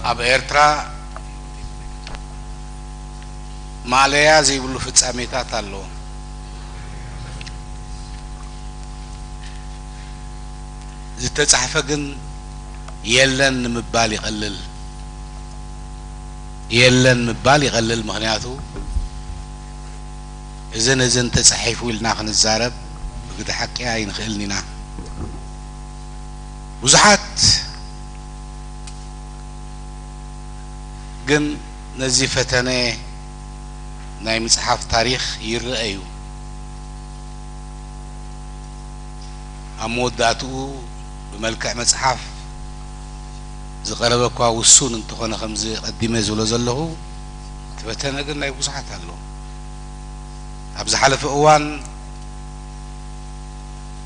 ኣብ ኤርትራ ማእለያ ዘይብሉ ፍጻሜታት ኣሎ። ዝተጻሕፈ ግን የለን ንምባል ይቐልል። የለን ምባል ይቐልል፣ ምኽንያቱ እዝን እዝን ተጻሒፉ ኢልና ክንዛረብ ብግዲ ሓቂ ኣይንኽእልን ኢና። ብዙሓት ግን ነዚ ፈተነ ናይ ምጽሓፍ ታሪኽ ይረኣዩ። ኣብ መወዳእትኡ ብመልክዕ መጽሓፍ ዝቐረበ እኳ ውሱን እንተኾነ፣ ከምዚ ቀዲመ ዝብሎ ዘለኹ፣ እቲ ፈተነ ግን ናይ ብዙሓት ኣሎ። ኣብ ዝሓለፈ እዋን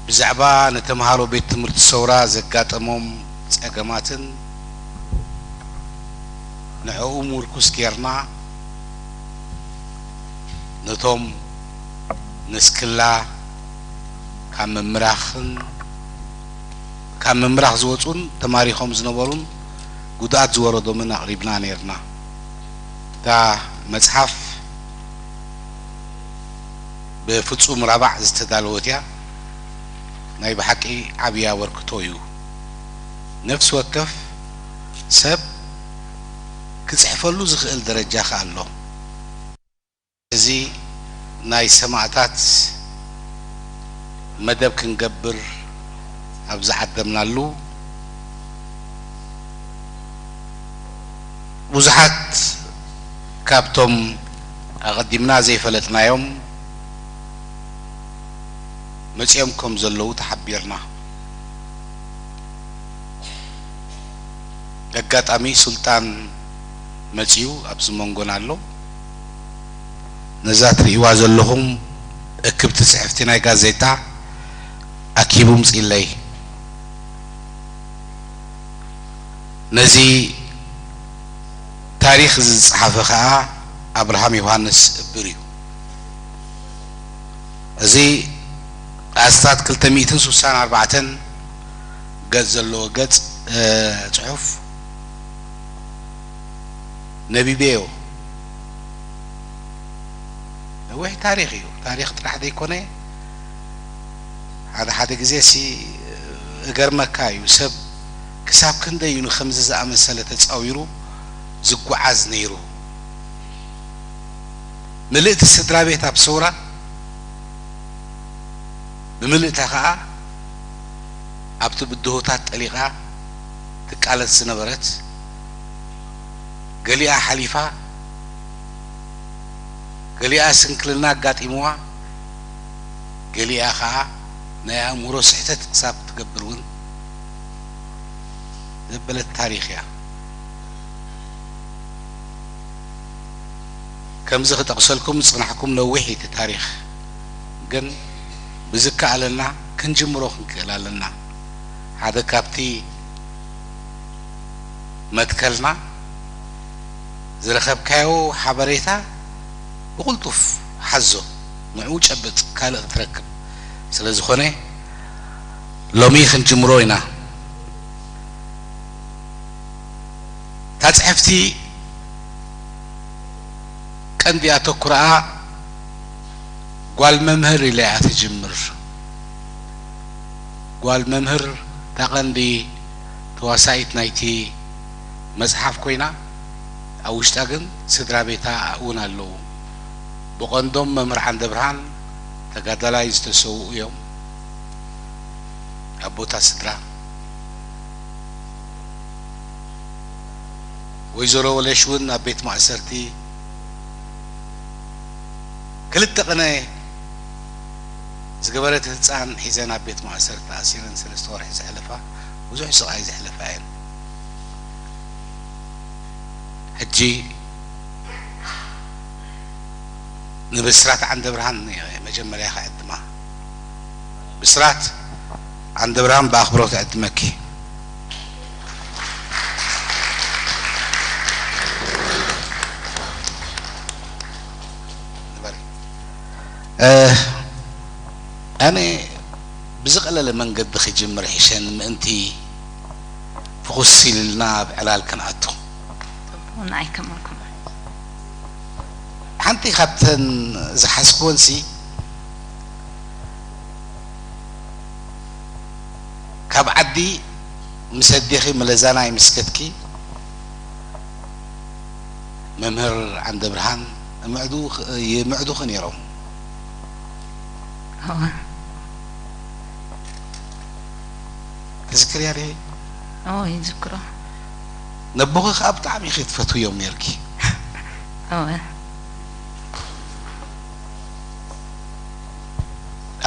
ብዛዕባ ንተምሃሮ ቤት ትምህርቲ ሰውራ ዘጋጠሞም ጸገማትን ንዕኡ ምርኩስ ጌርና፣ ነቶም ንስክላ ካብ ምምራኽን ካብ ምምራኽ ዝወጹን ተማሪኾም ዝነበሩን ጉድኣት ዝወረዶምን ኣቕሪብና ኔርና። እታ መጽሓፍ ብፍጹም ራባዕ ዝተዳለወት እያ። ናይ ብሓቂ ዓብዪ ኣበርክቶ እዩ። ነፍሲ ወከፍ ሰብ ክጽሕፈሉ ዝኽእል ደረጃ ከኣ ኣሎ። እዚ ናይ ሰማእታት መደብ ክንገብር ኣብ ዝዓደምናሉ፣ ብዙሓት ካብቶም ኣቐዲምና ዘይፈለጥናዮም መጺኦም ከም ዘለዉ ተሓቢርና። ኣጋጣሚ ሱልጣን መጺኡ ኣብዚ መንጎና ኣሎ። ነዛ ትርእይዋ ዘለኹም እክብቲ ጽሕፍቲ ናይ ጋዜጣ ኣኪቡ ምጽኢለይ። ነዚ ታሪኽ ዝጸሓፈ ኸኣ ኣብርሃም ዮሃንስ እብር እዩ። እዚ ኣስታት ክልተ ሚእትን ስሳን ኣርባዕተን ገጽ ዘለዎ ገጽ፣ እ፣ ጽሑፍ ነቢበዮ። ነዊሕ ታሪኽ እዩ። ታሪኽ ጥራሕ ዘይኮነ፣ ሓደ ሓደ ግዜ ሲ እገርመካ እዩ። ሰብ ክሳብ ክንደይ እዩ ንኸምዚ ዝኣመሰለ ተጻዊሩ ዝጓዓዝ ነይሩ? ምልእቲ ስድራ ቤት ኣብ ሰውራ፣ ብምልእታ ኸኣ ኣብቲ ብድሆታት ጠሊቓ ትቃለስ ዝነበረት፣ ገሊኣ ሓሊፋ፣ ገሊኣ ስንክልና ኣጋጢምዋ፣ ገሊኣ ኸኣ ናይ ኣእምሮ ስሕተት ክሳብ ትገብር እውን ዘበለት ታሪኽ እያ። ከምዚ ክጠቕሰልኩም ዝጽናሕኩም ነዊሕ እዩ እቲ ታሪኽ፣ ግን ብዝከኣለና ክንጅምሮ ክንክእል ኣለና። ሓደ ካብቲ መትከልና፣ ዝረኸብካዮ ሓበሬታ ብቕልጡፍ ሓዞ፣ ንዕኡ ጨብጥ፣ ካልእ ክትረክብ ስለ ዝኾነ፣ ሎሚ ክንጅምሮ ኢና። እታ ጽሕፍቲ ቀንዲ ኣተኩረኣ ጓል መምህር ኢላ እያ ትጅምር። ጓል መምህር እታ ቀንዲ ተዋሳኢት ናይቲ መጽሓፍ ኮይና፣ ኣብ ውሽጣ ግን ስድራ ቤታ እውን ኣለዉ። ብቐንዶም መምህር ዓንደብርሃን ተጋዳላይ ዝተሰውኡ እዮም። ኣቦታት ስድራ። ወይዘሮ ወለሽ እውን ኣብ ቤት ማእሰርቲ ክልተ ቅነ ዝገበረት ህፃን ሒዘን ኣብ ቤት ማእሰርቲ ተኣሲረን ሰለስተ ወርሒ ዘሕለፋ፣ ብዙሕ ስቓይ ዘሕለፋ እየን። ሕጂ ንብስራት ዓንደብርሃን እየ መጀመርያ ክዕድማ። ብስራት ዓንደብርሃን ብኣኽብሮት እዕድመኪ። ንበሪ። እ፣ ኣነ ብዝቐለለ መንገዲ ክጅምር ሒሸን ምእንቲ ፍኹስ ኢልና ኣብ ዕላል ክንኣቱ። ንዓይ ከማኩም። ሓንቲ ካብተን ዝሓስብወንሲ ካብ ዓዲ ምስ ኣዴኺ ምለዛናይ ምስ ከድኪ መምህር ዓንደ ብርሃን ይምዕዱ ይምዕዱኺ ነይሮም። እወ። ትዝክርያ ዲኺ? እወ፣ ይዝክሮ። ነቦኺ ከዓ ብጣዕሚ ኢኺ ትፈትውዮም ነይርኪ። እወ።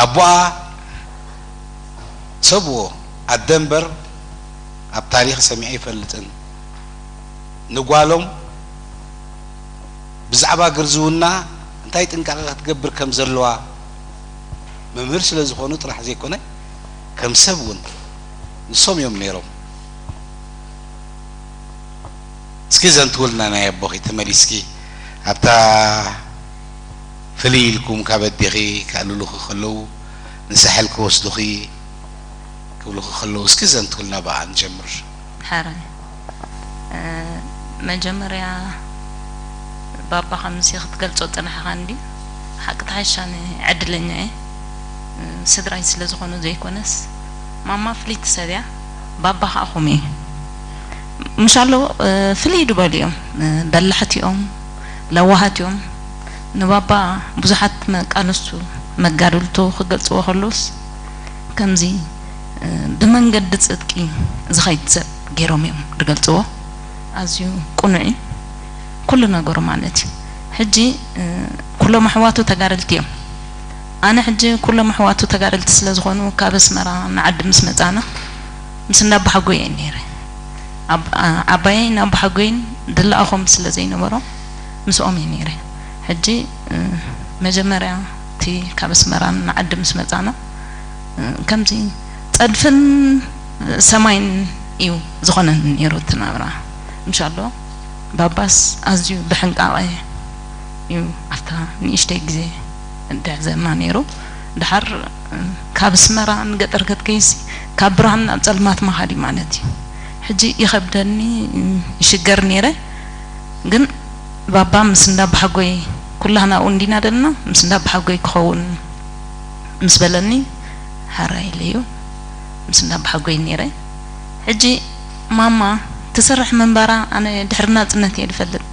ኣቦኣ ሰብዎ ኣደ እምበር ኣብ ታሪኽ ሰሚዐ ኣይፈልጥን። ንጓሎም ብዛዕባ ግርዝውና እንታይ ጥንቃቐ ክትገብር ከም ዘለዋ መምህር ስለ ዝኾኑ ጥራሕ ዘይኮነ ከም ሰብ እውን ንሶም እዮም ነይሮም። እስኪ ዘንትውልና ናይ ኣቦኺ ተመሊስኪ ኣብታ ፍልይ ኢልኩም ካብ ኣዴኺ ከዕልሉኺ ከለዉ ንሳሕል ክወስዱኺ ክብሉኺ ከለዉ እስኪ ዘንትውልና ብኣ ንጀምር። ሓራይ። እ፣ መጀመርያ ባባ ከምዚ ክትገልጾ ጸናሕኻ እንዲ ሓቂ ተሓሻኒ ዕድለኛ እየ። እ፣ ስድራይ ስለ ዝኾኑ ዘይኮነስ ማማ ፍልይቲ ሰብ እያ፣ ባባ ከዓ ኹም እዩ። ምሻሎ፣ እ፣ ፍልይ ድበሉ እዮም። እ፣ በላሕቲ እዮም፣ ለዋሃት እዮም። ንባባ ብዙሓት መቃለስቱ መጋድልቱ ክገልጽዎ ከለውስ ከምዚ፣ እ፣ ብመንገዲ ጽድቂ ዝኸይድ ሰብ ገይሮም እዮም ዝገልጽዎ። ኣዝዩ ቅኑዕ እዩ ኩሉ ነገሩ ማለት እዩ። ሕጂ፣ እ፣ ኩሎም ኣሕዋቱ ተጋደልቲ እዮም። ኣነ ሕጂ ኩሎም ኣሕዋቱ ተጋደልቲ ስለ ዝኾኑ ካብ ኣስመራ ንዓዲ ምስ መጻና ምስ እንዳባሓጎይ እየ ነይረ። ኣብ-፣ ኣ-፣ ዓባየይን ኣባሓጎይን ድላኣኾም ስለ ዘይነበሮም ምስኦም እየ ነይረ። ሕጂ፣ እ፣ መጀመርያ እቲ ካብ ኣስመራ ንዓዲ ምስ መጻና፣ እ፣ ከምዚ ጸድፍን ሰማይን እዩ ዝኾነን ነይሩ እቲ ናብራ። ምሻሎ ባባስ ኣዝዩ ብሕንቃቐ እዩ ኣብታ ንእሽተይ ግዜ ድሕዘና ነይሩ። ድሓር፣ እ፣ ካብ ኣስመራ ንገጠር ከትከይሲ ካብ ብርሃን ናብ ጸልማት ምኻድ እዩ ማለት እዩ። ሕጂ ይኸብደኒ፣ እ፣ ይሽገር ነይረ። ግን ባባ ምስ እንዳባሓጎይ ኩላህና ኣብኡ እንዲና ደለና፣ ምስ እንዳባሓጎይ ክኸውን ምስ በለኒ፣ ሓራይ ኢለዮ ምስ እንዳባሓጎይ ነይረ። ሕጂ ማማ ትሰርሕ ምንባራ ኣነ ድሕሪ ናጽነት እየ ዝፈልጥ።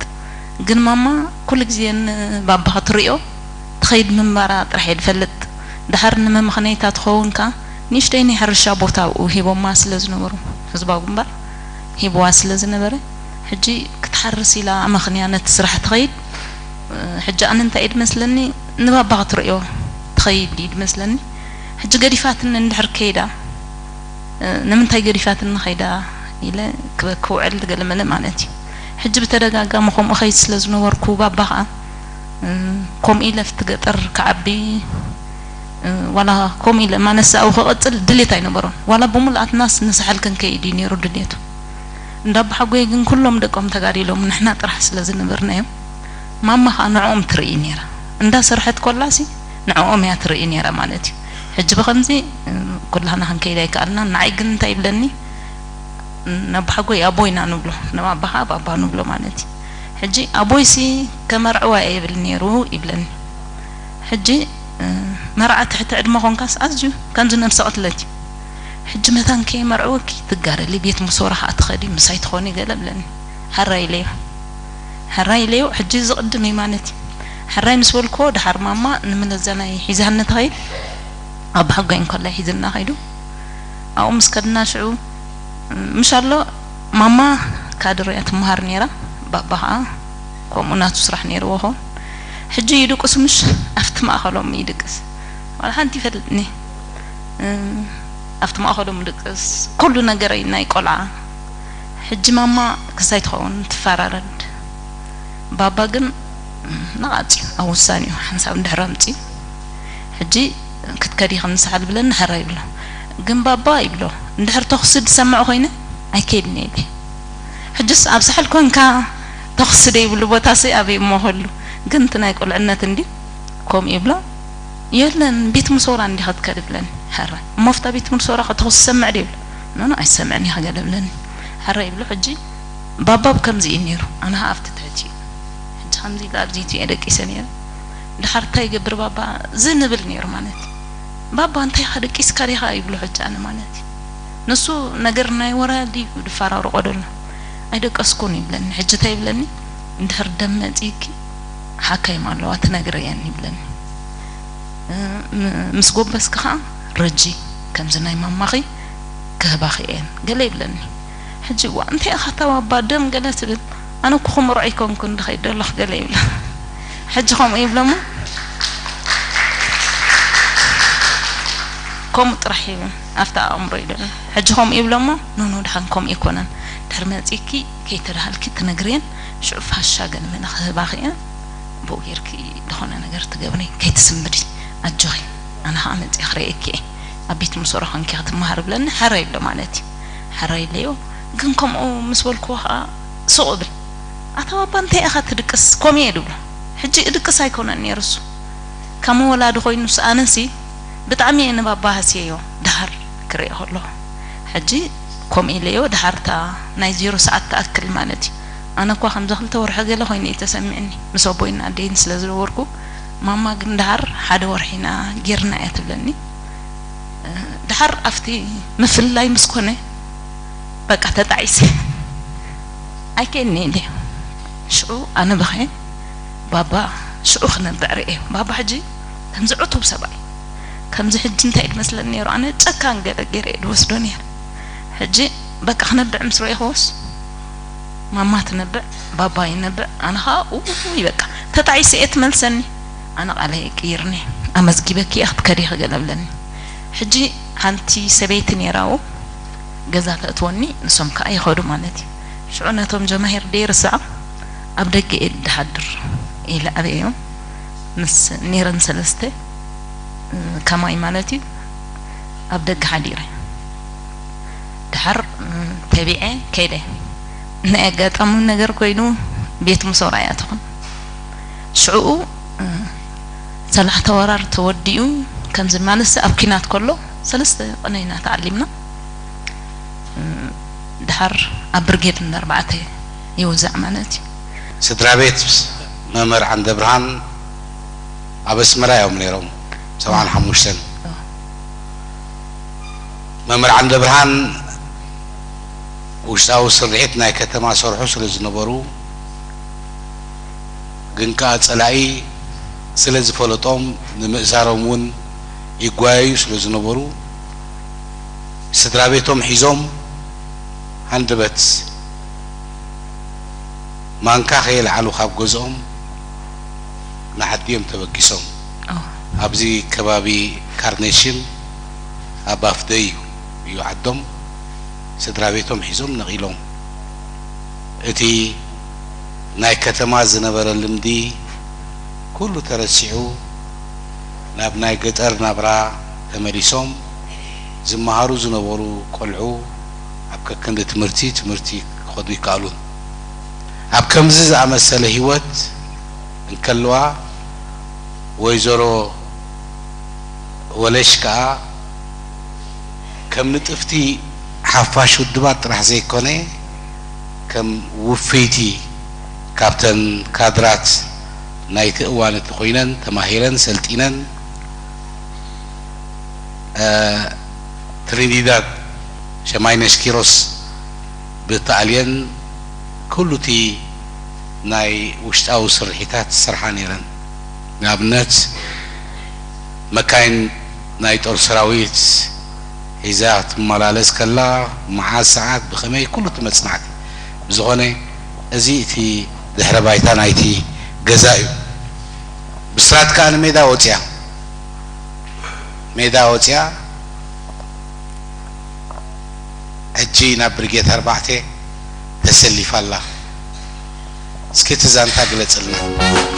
ግን ማማ ኩሉ ግዜ ንባባኻ ትርእዮ ትኸይድ ምንባራ ጥራሕ እየ ዝፈልጥ። ድሓር ንመመኽነይታ ትኸውን ከኣ ንእሽተይ ናይ ሕርሻ ቦታ ኣብኡ ሂቦማ ስለ ዝነበሩ፣ ህዝባዊ ግንባር ሂብዋ ስለ ዝነበረ፣ ሕጂ ክትሓርስ ኢላ ኣመኽንያ ነቲ ስራሕ ትኸይድ። ሕጂ ኣነ እንታይ እዩ ዝመስለኒ፣ ንባባ ክትርእዮ ትኸይድ እዩ ዝመስለኒ። ሕጂ ገዲፋትኒ እንድሕር ከይዳ፣ እ፣ ንምንታይ ገዲፋትኒ ኸይዳ ኢለ ክበኪ ውዕል ገለመለ ማለት እዩ። ሕጂ ብተደጋጋሚ ከምኡ ኸይድ ስለ ዝነበርኩ፣ ባባ ኸዓ፣ እ፣ ከምኡ ኢለ ኣብቲ ገጠር ክዓቢ፣ እ፣ ዋላ ከምኡ ኢለ ማነሳኡ ክቕጽል ድሌት ኣይነበሮን። ዋላ ብምልኣትናስ ንሳሕል ክንከይድ እዩ ነይሩ ድሌቱ። እንዳ ኣባሓጎይ ግን ኩሎም ደቆም ተጋዲሎም ንሕና ጥራሕ ስለ ዝነበርናዮም፣ ማማ ኸዓ ንዕኦም ትርኢ ነይራ። እንዳ ሰርሐት ኮላሲ ንዕኦም እያ ትርኢ ነይራ ማለት እዩ። ሕጂ ብኸምዚ፣ እ፣ ኩላህና ክንከይድ ኣይከኣልናን። ንዓይ ግን እንታይ ይብለኒ፣ እ፣ ነባሓጎይ ኣቦይና ንብሎ፣ ነባባኻ ባባ ንብሎ ማለት እዩ። ሕጂ ኣቦይሲ ከመርዕዋ እየ ይብል ነይሩ ይብለኒ። ሕጂ፣ እ፣ መርዓ ትሕቲ ዕድመ ኾንካስ ኣዝዩ ከምዚ ነብሰ ቅትለት እዩ። ሕጂ መታን ከየመርዕወኪ ትጋደሊ፣ ቤት ሙሶራ ኸዓ ትኸዲ፣ ምሳይ ትኾኒ ገለ ብለኒ። ሕራይ ኢለዮ። ሕራይ ኢለዮ፣ ሕጂ ዝቕድም እዩ ማለት እዩ። ሕራይ ምስ በልክዎ፣ ድሓር ማማ ንምለዘናይ ሒዛኒ ትኸይድ፣ ኣባሓጎይ እንከሎ ሒዝና ኸይዱ። ኣብኡ ምስ ከድና ሽዑ፣ ምሽ ኣሎ ማማ ካድር እያ ትመሃር ነይራ፣ ባባ ኸዓ ከምኡ ናቱ ስራሕ ነይርዎ ኸውን። ሕጂ ይድቅሱ ምሽ ኣብቲ ማእኸሎም ይድቅስ። ዋላ ሓንቲ ይፈልጥኒ። እም፣ ኣብቲ ማእኸሎም ድቅስ፣ ኩሉ ነገረይ ናይ ቆልዓ። ሕጂ ማማ ክሳይ ትኸውን ትፈራረድ። ባባ ግን፣ እም፣ ነቓጽ እዩ፣ ኣብ ውሳኔኡ ሓንሳብ እንድሕር ኣምጽኡ። ሕጂ ክትከዲ ከም ንሳሓል ብለኒ ሕራይ ይብሎ። ግን ባባ ይብሎ፣ እንድሕር ተኹሲ ዝሰምዕ ኮይነ ኣይከይድን እየ ኢለ። ሕጅስ ኣብ ሳሕል ኮንካ ተኹሲ ደይብሉ ቦታሲ ኣበይ እሞ ከሉ። ግን እቲ ናይ ቁልዕነት እንዲ ከምኡ ይብሎ። የለን፣ ቤት ሙሶራ እንዲኻ ትከድ ብለኒ። ሕራይ። እሞ ኣብታ ቤት ሙሶራ ኸ ተኹሲ ዝሰምዕ ዶ ይብሎ። ኖ፣ ኖ፣ ኣይሰምዕን ኢኻ ገለ ብለኒ። ሕራይ ይብሎ። ሕጂ ባባ ከምዚ እዩ ነይሩ። ኣነ ኸዓ ኣብቲ ትሕቲ እዩ። ሕጂ ከምዚ ኢለ ኣብዚ እዩ ደቂሰ ነይረ። ድሓር እንታይ ይገብር ባባ? ዝንብል ነይሩ ማለት እዩ። ባባ እንታይ ኢኻ ደቂስካ ዲኻ ይብሎ ሕጂ ኣነ ማለት እዩ። ንሱ ነገር ናይ ወራዲ ድፋራርቆ ደሎ። ኣይደቀስኩን ይብለኒ። ሕጂ እንታይ ይብለኒ? እንድሕር ደም መጺእኪ ሓካይም ኣለዋ ትነግርየን ይብለኒ። እ፣ ም-፣ ምስ ጎበዝኪ ኸዓ ረጂ ከምዚ ናይ ማማኺ ክህባኺ እየን ገለ ይብለኒ። ሕጂ እዋ እንታይ ኢኻ ተባባ ደም ገለ ትብል? ኣነ እኮ ክምርዖ ኣይኮንኩን ድኸይድ ደለኹ ገለ ይብለ። ሕጂ ከምኡ ይብለሞ ከምኡ ጥራሕ ይብል ኣብታ ኣእምሮ ይደሎ። ሕጂ ከምኡ ይብለሞ ኖኖ ድሓን ከምኡ ኣይኮነን። ድሕሪ መጺእኪ ከይተዳሃልኪ ትነግርየን ሽዑ ፋሻ ገለ መለ ክህባኺ እየን። ብኡ ጌርኪ ዝኾነ ነገር ትገብሪ ከይትስምዲ ኣጆኺ። ኣነ ኸዓ መጺአ ክርእየኪ እየ። ኣብ ቤት ምሶራ ኾንኪ ክትመሃር ብለኒ ሓራይ ኣሎ ማለት እዩ። ሓራይ ኣለዮ ግን ከምኡ ምስ በልክዎ ኸዓ ሱቕ እብል። ኣታ ባባ እንታይ ኢኻ ትድቅስ? ኮም እየ ድብሎ። ሕጂ እድቅስ ኣይኮነን ነይሩ እሱ። ከም ወላዲ ኮይኑስ ኣነሲ ብጣዕሚ እየ ንባባ ሃስየዮ። ድሓር ክርኢ ከለኹ ሕጂ ከምኡ ኢለዮ። ድሓር እታ ናይ ዜሮ ሰዓት ትኣክል ማለት እዩ። ኣነ እኳ ከምዚ ክልተ ወርሒ ገለ ኮይኑ እዩ ተሰሚዕኒ ምስ ኣቦይን ኣደይን ስለ ዝነበርኩ። ማማ ግን ድሓር ሓደ ወርሒ ኢና ጌርና እያ ትብለኒ። ድሓር ኣብቲ ምፍልላይ ምስ ኮነ በቃ ተጣዒሰ። ኣይከየኒ ኢለ ሽዑ ኣነ በኸ ባባ ሽዑ ክነብዕ ርእየ። ባባ ሕጂ ከምዚ ዕቱብ ሰብኣይ ከምዚ ሕጂ እንታይ ድመስለኒ ነይሩ? ኣነ ጨካን ገለ ገይረ እየ ድወስዶ ነይረ። ሕጂ በቃ ክነብዕ ምስ ረእኹስ ማማ ትነብዕ ባባ ይነብዕ ኣነ ኸዓ ውይ በቃ ተጣዒሰ እየ ትመልሰኒ። ኣነ ቃለይ ቀይርኒ ኣመዝጊበኪ እየ ክትከዲ ክገለ ብለኒ። ሕጂ ሓንቲ ሰበይቲ ነይራው ገዛ ተእትወኒ ንሶም ከዓ ይኸዱ ማለት እዩ። ሽዑ ነቶም ጀማሂር ደይርስዓ ኣብ ደገ እየ ድሓድር ኢለ ኣበዮም ምስ ነይረን ሰለስተ ከማይ ማለት እዩ። ኣብ ደገ ሓዲረ ድሓር ተቢዐ ከይደ። ናይ ኣጋጣሚ ነገር ኮይኑ ቤት ምሶራ እያ ትኹን ሽዕኡ ሰላሕተ ወራር ተወዲኡ ከምዚ ማለትሲ ኣብ ኪናት ከሎ ሰለስተ ቅነ ኢና ተዓሊምና። ድሓር ኣብ ብርጌድ እንዳርባዕተ ይውዛዕ ማለት እዩ። ስድራ ቤት መምህር ዓንደ ብርሃን ኣብ ኣስመራ እዮም ነይሮም። ሰብዓን ሓሙሽተን መምህር ዓንደ ብርሃን ውሽጣዊ ስርሒት ናይ ከተማ ሰርሑ ስለ ዝነበሩ ግን ከኣ ጸላኢ ስለ ዝፈለጦም ንምእሳሮም እውን ይጓየዩ ስለ ዝነበሩ ስድራ ቤቶም ሒዞም ሃንደበት ማንካ ከየልዓሉ ካብ ገዝኦም ንዓዲ እዮም ተበጊሶም። ኣብዚ ከባቢ ካርኔሽን ኣብ ኣፍደይ እዩ ዓዶም። ስድራ ቤቶም ሒዞም ነቒሎም። እቲ ናይ ከተማ ዝነበረ ልምዲ ኩሉ ተረሲዑ ናብ ናይ ገጠር ናብራ ተመሊሶም ዝመሃሩ ዝነበሩ ቆልዑ ኣብ ከክንዲ ትምህርቲ ትምህርቲ ክኸዱ ይከኣሉን። ኣብ ከምዚ ዝኣመሰለ ህይወት እንከልዋ ወይዘሮ ወለሽ ከኣ ከም ንጥፍቲ ሓፋሽ ውድባት ጥራሕ ዘይኮነ ከም ውፍይቲ ካብተን ካድራት ናይቲ እዋን እቲ ኮይነን ተማሂረን ሰልጢነን ትሪኒዳድ ሸማይነሽ ኪሮስ ብተኣልየን ኩሉ እቲ ናይ ውሽጣዊ ስርሒታት ዝሰርሓ ነይረን። ንኣብነት መካይን ናይ ጦር ሰራዊት ሒዛ ትመላለስ ከላ መዓዝ ሰዓት ብኸመይ ኩሉ እቲ መጽናዕቲ ብዝኾነ እዚ እቲ ድሕረ ባይታ ናይቲ ገዛ እዩ። ብስራት ከኣ ንሜዳ ወፅያ ሜዳ ወፅያ ሕጂ ናብ ብርጌድ ኣርባዕተ ተሰሊፋ ኣላ። እስኪ እቲ ዛንታ ግለፅልና።